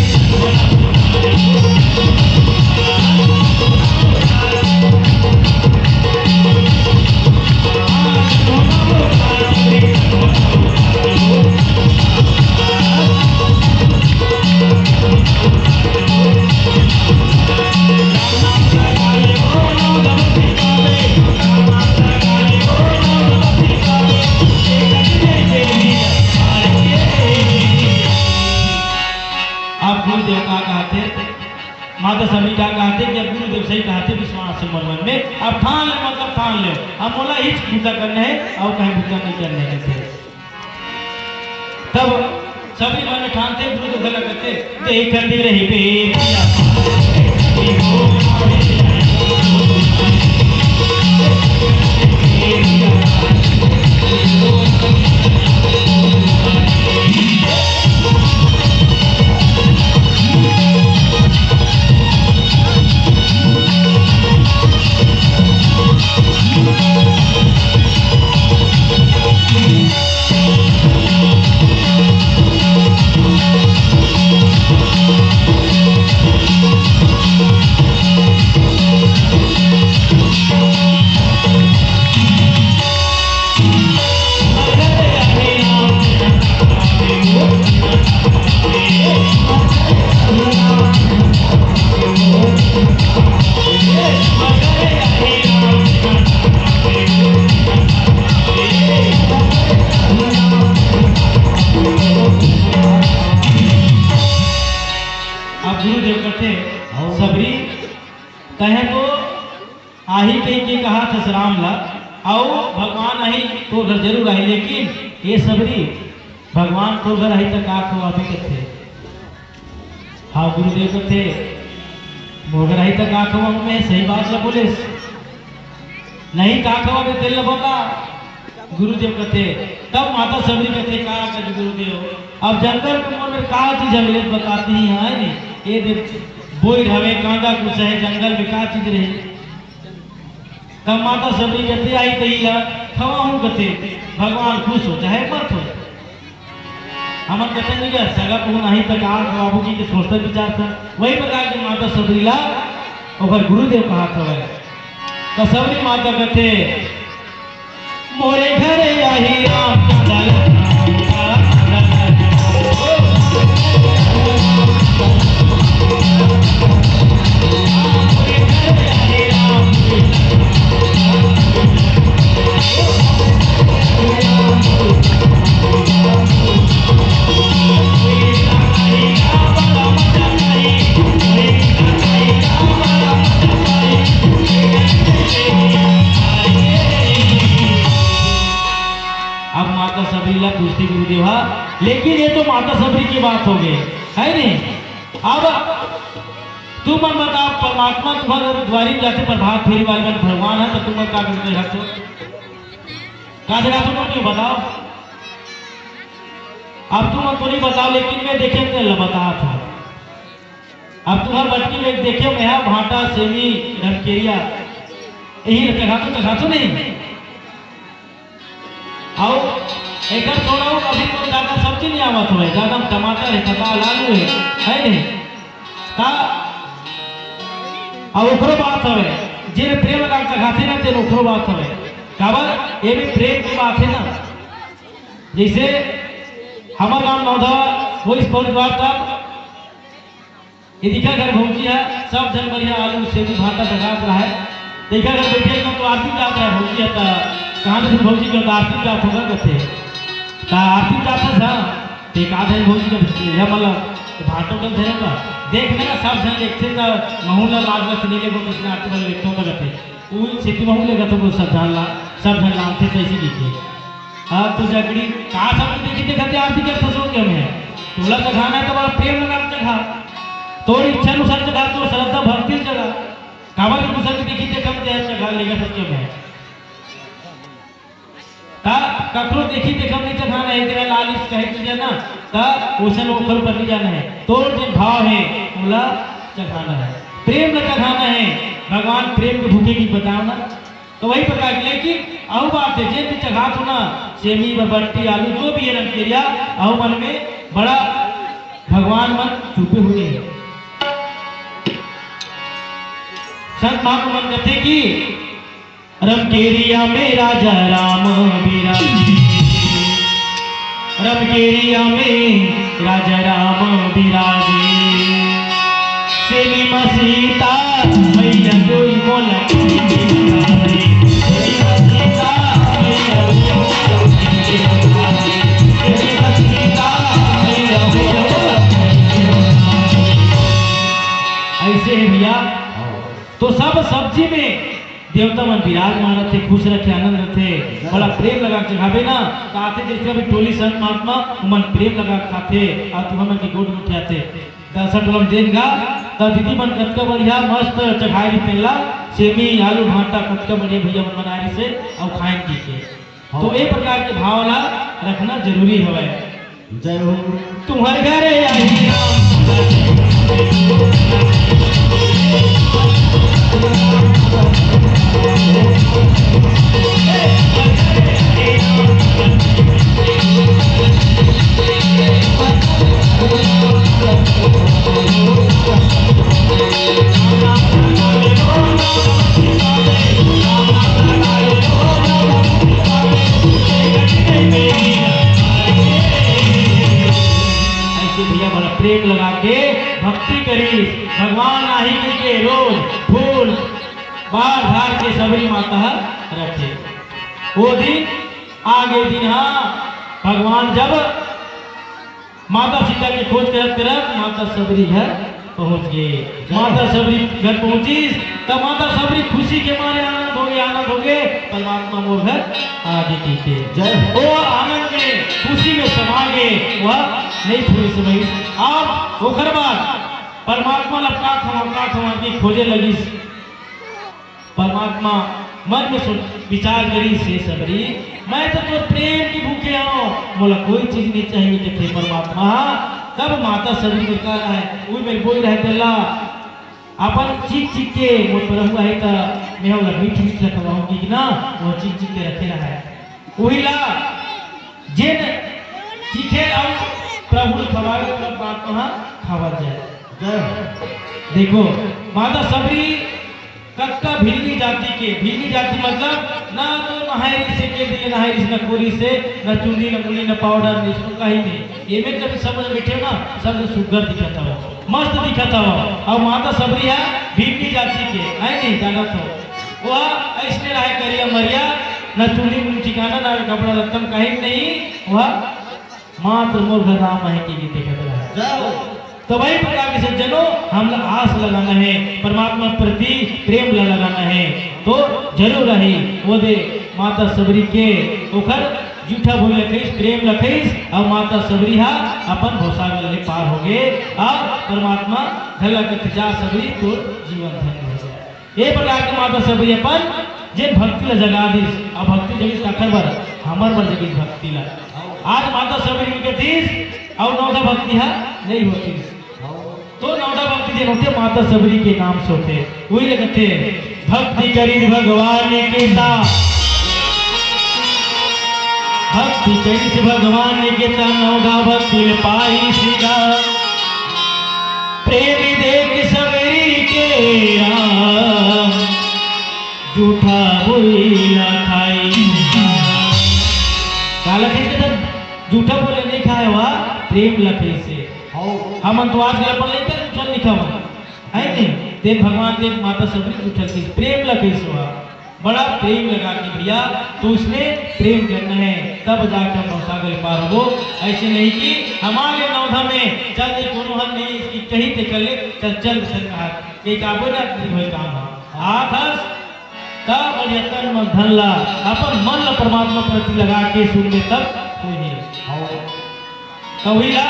अब गुरुदेव का कहथे, माता सबरी का कहथे कि अब गुरुदेव सही कहथे, विश्वास हे मोर मन में, अब ठान ले, मतलब ठान ले, अब मोला हिच बूता करना हे, अउ कहीं बूता नइ करना हे, कथे। तब सबरी मन में ठानथे, गुरुदेव घला कथे, "देख दे रही बेटिया।" अब गुरुदेव कथे, "सबरी, तैं तो आही कहिके कहत हस राम ला, अउ भगवान आही, तोर घर जरूर आही, लेकिन ए सबरी, भगवान तोर घर आही त का खवाबी?" कथे, "हाँ गुरुदेव," कथे, "मोर घर आही त का खवाहूँ मैं, सही बात ला बोलेस, नहीं का खवाबे तेला बता।" गुरुदेव कथे, तब माता सबरी कथे, "का करी गुरुदेव, अब जंगल के मन में का चीज हे मिले बताती ही है नी, ये देख बोइर हवे, कांदा कुछ हे, जंगल में का चीज रही?" तब माता सबरी कथे, "आही तही ला खवाहूँ," कथे, "भगवान खुश हो चाहे मत हो।" हमन कथे नहीं क्या, सगा पहुन आही त का खवाबो कहिके सोचथस विचारथस, वही प्रकार के माता सबरी ला ओकर गुरुदेव कहत हवय। त सबरी माता कथे, "मोरे घरे आही राम चंदन।" अब माता सबरी ला पूछथे गुरुदेव हा, लेकिन ये तो माता सबरी के बात हो गई, है नहीं? अब तुमन बताओ, परमात्मा तुम्हारे द्वारी में जाथे, प्रभात फेरी वाले मन भगवान है, तो तुमन का करथे? का जगह तुमन क्यों बताओ? अब तुमन तो नहीं बताओ, लेकिन मैं देखे तेला बतावत हूँ। अब तुमन बटकी में देखे, मैं हा भांटा, सेमी, रमकेरिया, यही रखे खातू तो खातू नहीं। अउ एकर छोड़ाऊ अभी तो ज्यादा सब्जी नहीं आवत हवे, ज्यादा टमाटर है, पताल, आलू है, है नहीं? ता अउ ओकरो बात हवे, जेन प्रेम लगा चघाथे ना, तेन ओकरो बात हवे। काबर? ये भी प्रेम की बात है ना। जैसे हमर गांव नौधा, वो इस बहुत बार तब ये दिखा घर भौजी है, सब झन बढ़िया आलू, सेमी, भांटा टघात रहा है। देखा घर बैठे एकदम तो आरती जात रहा है भौजी है, त कहाँ से भौजी के तो आरती जात होगा करते। त आरती जात है सा, ते का धन भौजी का यह मतलब भांटो कल धरे का। देख ना सब झन देखते त महू ला लाज लग नहीं लेगो, किसने आरती वाले देखते होगा करते। उही सेती महूँ लेगत हों सब झन ला, सब झन लानथे तइसे कहिके। हाँ, तो जकड़ी का सब देखी देखत आरती करत हस के में? तोला चघाना हे त बड़ा प्रेम लगा के चघा, तोर इच्छा अनुसार चघा, तोर श्रद्धा भक्ति चघा। काबर के दूसर के देखी देखत चघा लेगत हस के में? त ककरो देखी देखत नइ चघाना हे, तेला लालिच कहे चीज हे ना, त ओसन ओखर ऊपर नइ जाना हे। तोर जेन भाव हे, ओला चघाना हे, प्रेम ला चघाना हे। भगवान प्रेम के भूखे कहिके बतावय ना। त वही प्रकार के, लेकिन अउ बात हे, जेन भी चघात हो ना, सेमी, बरबट्टी, आलू, जो भी हे रमकेरिया, अउ मन में बड़ा भगवान मन छुपे हुए हे। संत महात्मा मन कथे कि रमकेरिया में राजा राम बिराजे, रमकेरिया में राजा राम बिराजे। सेमी म सीता मैया कोई मोला बिराजे। सेमी म सीता मैया कोई मोला बिराजे। सेमी म सीता मैया कोई मोला बिराजे। अइसे हे भइया, तो सब सब्जी में देवता मन विराजमान रथे, खुश रथे, आनंद रथे। बड़ा प्रेम लगा के चघाबे ना, त आथे जइसे अभी टोली संत महात्मा, उमन प्रेम लगा के खाथे, अउ तुमन के गोठ गोठियाथे। दस टोला में जेन गा, त दीदी मन कतका बढ़िया मस्त चघाय रहिथे तेला, सेमी, आलू, भांटा कतका बढ़िया भइया मन बनाय रहिसे, अउ खाइन कहिके। तो ए प्रकार के भाव ला रखना जरूरी हवय। जय हो। तुम्हर घरे आई राम। अइसे भइया बड़ा प्रेम लगा के भक्ति करिस, भगवान आही कहिके रोज फूल बार धार के सबरी माता ह रखे। ओ दिन आगे दिन ह भगवान जब माता सीता के खोज करत करत माता सबरी घर पहुंच गे। माता सबरी घर पहुंचिस त माता सबरी खुशी के मारे आनंद होगे, आनंद होगे, परमात्मा मोर घर आगे कहिके। जय। ओ आनंद में, खुशी में समा गे, वह नइ फुरिस भई। अउ ओकर बाद परमात्मा ला का खवा, का खवा के खोजे लगिस। परमात्मा मन में सोच, विचार करिस, "हे सबरी, मैं तो तोर प्रेम के भूखे हंव, मोला कोई चीज नइ चाहिए," कथे परमात्मा। तब माता सबरी के का हे, उही मेर बोल रहे तेला, अपन चीख चीख के, मोर प्रभु आहे त मैं ओला मीठ मीठ रखवाहूं कि ना, वो चीख चीख के रखे रहे। उही ला जेन चीखे अउ प्रभु ल खवावे, परमात्मा ह खावत जाय। जय हो। देखो, माता सबरी कतका भिल्ली जाति के, भिल्ली जाति मतलब ना तो नहाय रिहिसे, के दिन नहाय रिहिसे, ना कोरी से, ना चुंदी, ना मुली, ना पाउडर, ना इसको कहीं नहीं। एमे कभी समझ बैठे ना, सबसे सुग्घर दिखत हवय, मस्त दिखत हवय। अउ माता सबरी ह भिल्ली जाति के, है नहीं, जानत हो। वह अइसने रहे करिया मरिया, ना चुंदी मुली ठिकाना, ना कपड़ा लत्ता म कहीं नहीं, वह मात्र मोर घर राम आहे कहिके देखत रहा। जाओ। तो वही प्रकार के सज्जनों, हमला आस लगाना हे, परमात्मा प्रति प्रेम ला लगाना हे, तो जरूर आही। वो दे माता सबरी के ओखर जूठा बोले लखइस, प्रेम लखइस, अउ माता सबरी हा अपन भवसागर ले पार होगे, अउ परमात्मा घला के खिंचा सबरी तोर जीवन धन्य हो जाय। ए प्रकार के माता सबरी अपन जेन भक्ति ला जगा दिस, अउ भक्ति जगिस काखर बर? हमर बर जगिस भक्ति ला। आज माता सबरी के दिस, अउ नवधा भक्ति हा नइ होतिस। तो नवधा भक्ति जेन होथे, माता सबरी के नाम से होथे। उही ले कथे, भक्ति करिस भगवान के ता, भक्ति करिस भगवान के ता, नवधा भक्ति ले पाइस गा। प्रेम देख सबरी के राम, जूठा बोइला खाई। काला कहिथे त जूठा बोले नइ खाय, वा प्रेम लखइसे। हौ। हमन तो आजकल अपन लइका जूठा नइ खावन, है नहीं? तेन भगवान, तेन माता सबरी जूठा कहिस, प्रेम लखइसे वा। बड़ा प्रेम लगा के भैया, तो उसने प्रेम करना है, तब जाके हम भवसागर पार होबो। ऐसे नहीं कि हमारे नवधा में चल दे कोनो हल नहीं, इसकी कहीं ते कर ले, चल, चल, चल कहा, ये का बोला, नहीं भाई काम है। आखस का बढ़िया तन मन धन ला, अपन मन ला परमात्मा प्रति लगा के सुन ले तब होही। कवि ला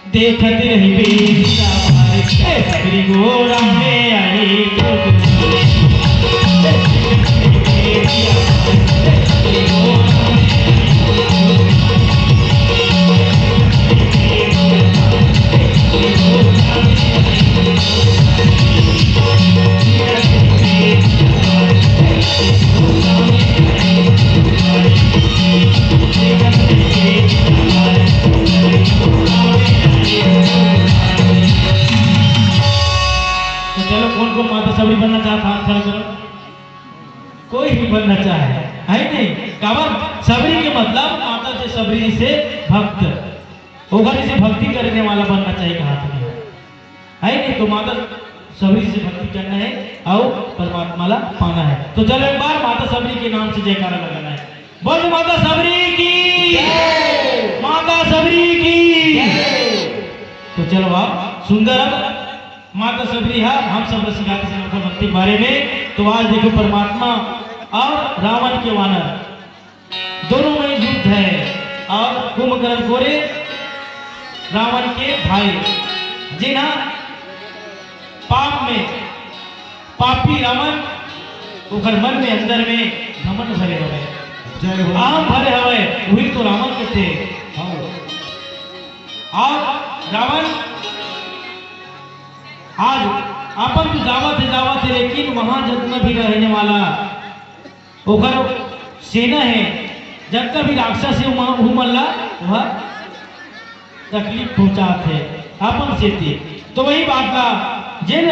देखत रहिबे, श्री गोरा में आई। तो चलो, कौन कौन माता सबरी बनना चाहत हे, हाथ खड़ा करो। कोई भी बनना चाहे, है नहीं? काबर सबरी के मतलब माता जे सबरी से भक्त, ओकर से भक्ति करने वाला बनना चाहिए, कहा था। है नहीं? तो माता सबरी से भक्ति करना है और परमात्मा ला पाना है। तो चलो, एक बार माता सबरी के नाम से जयकारा लगाना है। बोल माता सबरी की, माता सबरी की। तो चलो, आप सुंदर अब माता सबरी हा हम सब ला सिखाथे ओकर भक्ति के बारे में। तो आज देखो, परमात्मा और रावण के वानर दोनों में युद्ध है और कुंभकर्ण गोरे रावण के भाई, जेन हा पाप में, पापी रावण, ओकर मन में, अंदर में घमंड भरे हवय, जय हो। अहम भरे हवय, उही तो रावण कथे। हाँ। और रावण आज अपन तो जावत हे, जावत हे, लेकिन वहां जितना भी रहने वाला ओकर सेना हे, जतका भी राक्षस हे, उमा-, उहू मन ला वह तकलीफ पहुंचात हे अपन सेती। तो वही बात ला जेन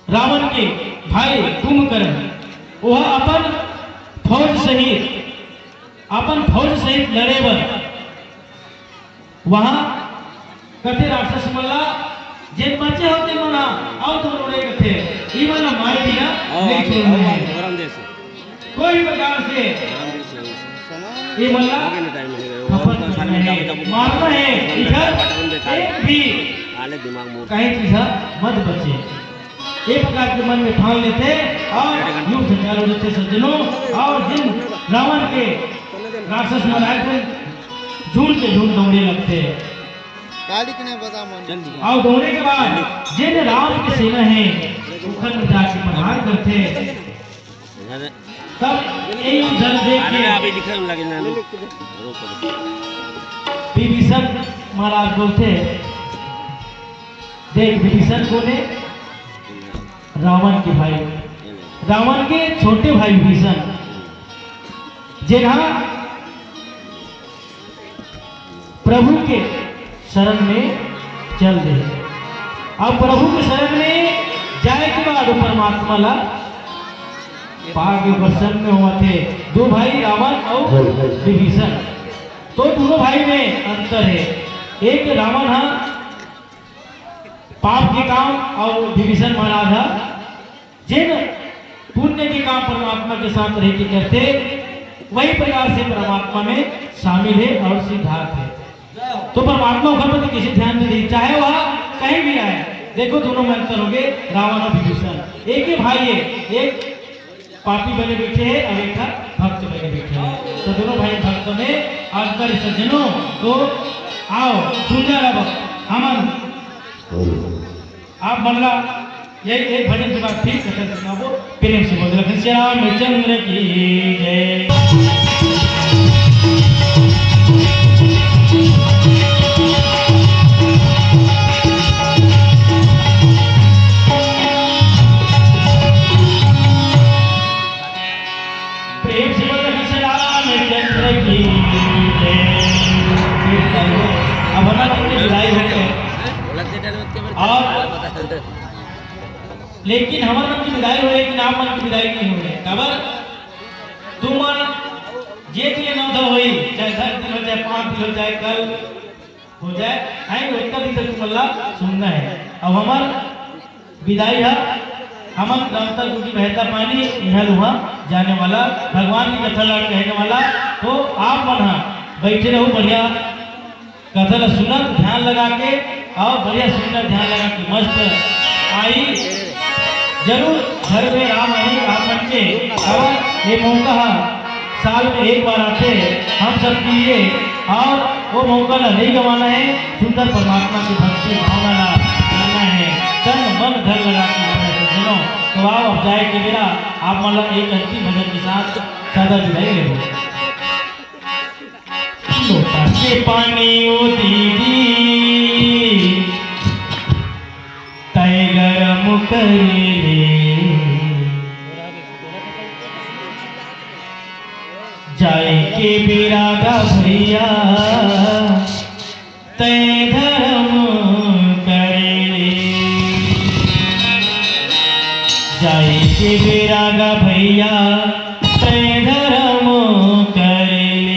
रावण के भाई कुंभकर्ण, वह अपन फौज सहित, अपन फौज सहित लड़े बर वहां कथे राक्षस मन ला, "जेन बचे हो तेन मन हा, आओ तुम लोड़े," कथे, "ई मन ला मारे बिना नहीं छोड़ना है।" कोई प्रकार से ये मन ला खपत करना है, मारना है, इधर एक भी कहीं चीज हा मत बचे। ये प्रकार के मन में ठान लेथे और युद्ध चालू होथे सज्जनों। और जेन रावण के राक्षस मन आए थे, झुंड के झुंड दौड़े लगथे। काली के नहीं पता मन। और दौड़े के बाद जेन राम के सेना हे, ओखर में जाके प्रहार करथे। तब ये युद्ध देख के अभी लिखने लगे ना, रुक, रुक, रुक। विभीषण महाराज बोलथे, देख, विभीषण कोन हे? रावण के भाई, रावण के छोटे भाई विभीषण, जेन हा प्रभु के शरण में चल दे। अब प्रभु के शरण में जाए के बाद वो परमात्मा ला पाके प्रसन्न होवत हे। दो भाई रावण और विभीषण, तो दोनों भाई में अंतर है। एक रावण हा पाप के काम और विभीषण महाराज हा जेन पुण्य के काम परमात्मा के साथ रह के करथे, वही प्रकार से परमात्मा में शामिल है और सिद्धार्थ है। तो परमात्मा ओकर प्रति कैसे ध्यान दे दी, चाहे वह कहीं भी आए। देखो, दोनों में अंतर हो गए, रावण और विभीषण। एक ही भाई है, एक पापी बने बैठे हैं और एक था भक्त बने बैठे हैं। तो दोनों भाई भक्त में अंतर है सज्जनों। तो आओ, सुंदर अब हमन आप मन ला यही एक भजन के बाद फिर कथा सुनाबो। प्रेम से बोल रहे श्याम चंद्र की जय। प्रेम से बोल रहे श्याम चंद्र की जय। अब हमारा दिन की विदाई हो गई। और लेकिन हमर मन की विदाई होए, लेकिन आप मन की विदाई नहीं होए। काबर? तुमन जे दिन नौ दो होई, चाहे दस दिन हो जाए, पाँच दिन हो जाए, कल हो जाए, है, उतना दिन तक तुमन ला सुनना है। अब हमर विदाई है, हमन रास्ता क्योंकि बहता पानी इहल उहाँ जाने वाला, भगवान की कथा ला कहने वाला। तो आप मन हा बैठे रहो बढ़िया कथा ला सुनत ध्यान लगा के, और बढ़िया सुनना ध्यान लगा के मस्त। आई, जरूर घर में राम आई, आप मन के। और ये मौका ह साल में एक बार आथे हम सब के लिए, और वो मौका ला नहीं गंवाना है। सुंदर परमात्मा की भक्ति भावना ला करना है, तन मन धन लगा के करना है सज्जनों। तो आओ, अब जाए के बेरा आप मन ला एक अंतिम भजन के साथ सादा विदाई लेबो। लोटा के पानी ओ दीदी, तय गरम कर ले। जाए के बेरा गा भैया, तय धरम कर ले। जाए के बेरा गा भैया, तय धरम कर ले।